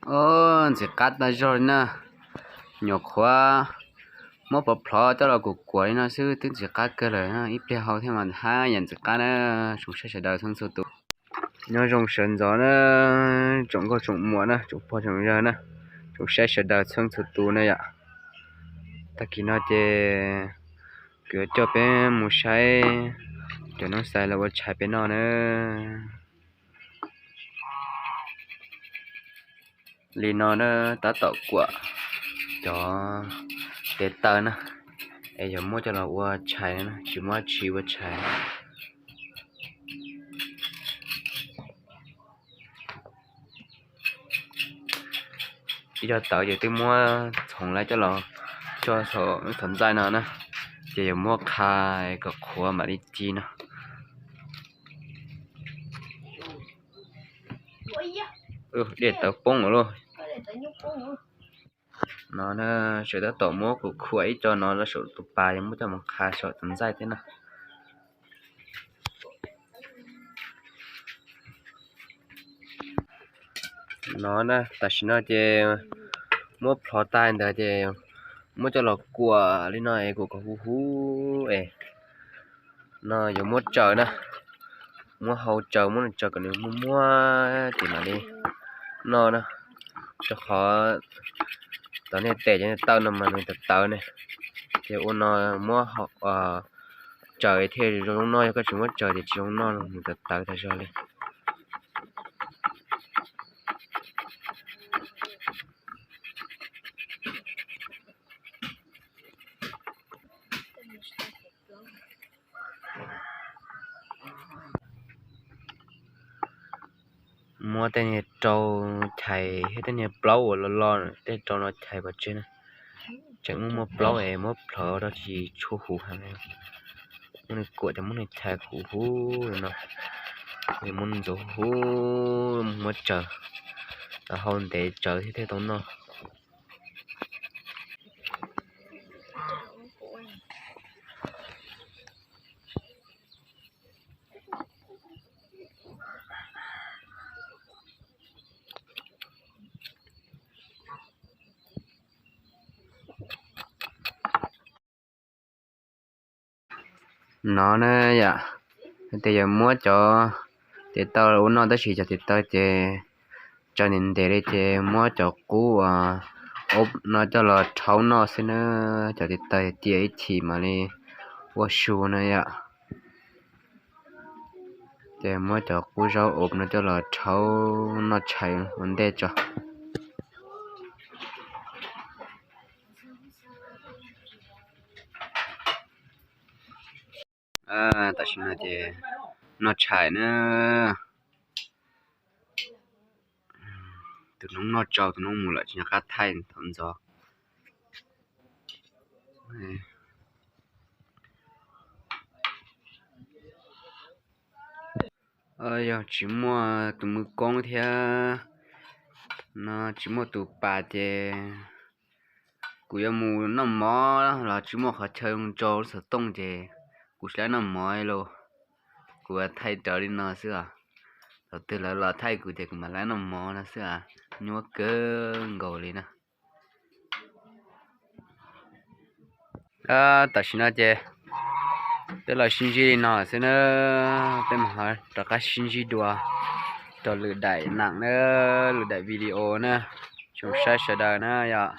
Ob, ntxim qab tag zog li na. Nyuam qhuav muab plhov plhov coj los kuam kuam li no xwb twb ntxim qab kawg lawm, ib pliag hau thiab mas haj yam ntxim qab na. Tsoom saib sawv daws txhua txhua tus, nyob zoo sawv ntxov na, tsoom nkauj tsoom muam na, tsoom pog tsoom yawg na, tsoom saib sawv daws txhua txhua tus na yom. Tag kis no ces kuv yuav coj peb mus saib cov noob xais los ua tshais peb noj na. Li no na, tab tom kuam cov tes taw na, es yog muab coj los ua tshais na, tsis muab tshis ua tshais. Ib co tawv ces twb muab txhoov lawm coj los tso saum txhoov ntxaij no na, ces yuav muab qha kom qhuav mam li ci no. Dej tawv poob lawm lauj. No na, sawv tab tom muab kuam khuam ib co no rau saum tus pas, yuav muab coj mus qha saum txhoov ntxaij thiab na. No na, tam sim no ces muab plhov tag ntawd ces muab coj los kuam li no es kuam kom huv huv es no yuav muab tsaws na, muab hau tsaws, muab nws tsaws kom nws muag muag ces mam li noj na, rau qhov tau niag tes cov niag taw no mas nws tawv tawv ne, ces ua no muab tsaws thiaj zoo noj, yog koj tsis muab tsaws ces tsis zoo noj, nws tawv tawv tas zog li. Muab tej niag rau chais thiab tej niag plaub uas loj loj, tej rau no chais pov tseg na. Tseem muaj muaj plaub es muab plhov rau tsis tshua huv heev. Muab nws kuam ces muab nws chais huv huv li no, muab nws ntxuav huv, muab tsaws, hau ntev tsaws thiab thiaj tau noj. No na yom, hais tias yuav muab cov tes taw ua noj tab sis cov tes taw ces tsaws ntev ntev li ces muab cov qub uas no coj los rhaub noj xwb na. Cov tes taw cia ib chim mam li ua su na yom. Ces muab cov qub zaub ub no coj los rhaub noj tshais ua ntej tso. Tam sim no ces noj tshais na. Tus noob noj tsau, tus noob mus lawm tsis nco qab thaij thaum ntxov. Yog tsis muaj tus mwv koob thiab no tsis muaj tus pas ces kuv yuav mus noj mov los tsis muaj qhov chaw zoo tso lub xov tooj ces kuv tsis laib noj mov li lauj. Kuv thaij rawv li no xwb os. Thaum twg lawv los thaij kuv ces kuv mam laib noj mov no xwb os. Nyuaj kawg nkaus li na. Tam sim no ces peb los sib ntsib li no xwb na, peb mam ho rov qab sib ntsib dua rau lwm daim nam na, lwm daim video na, tsoom saib sawv daws na yom.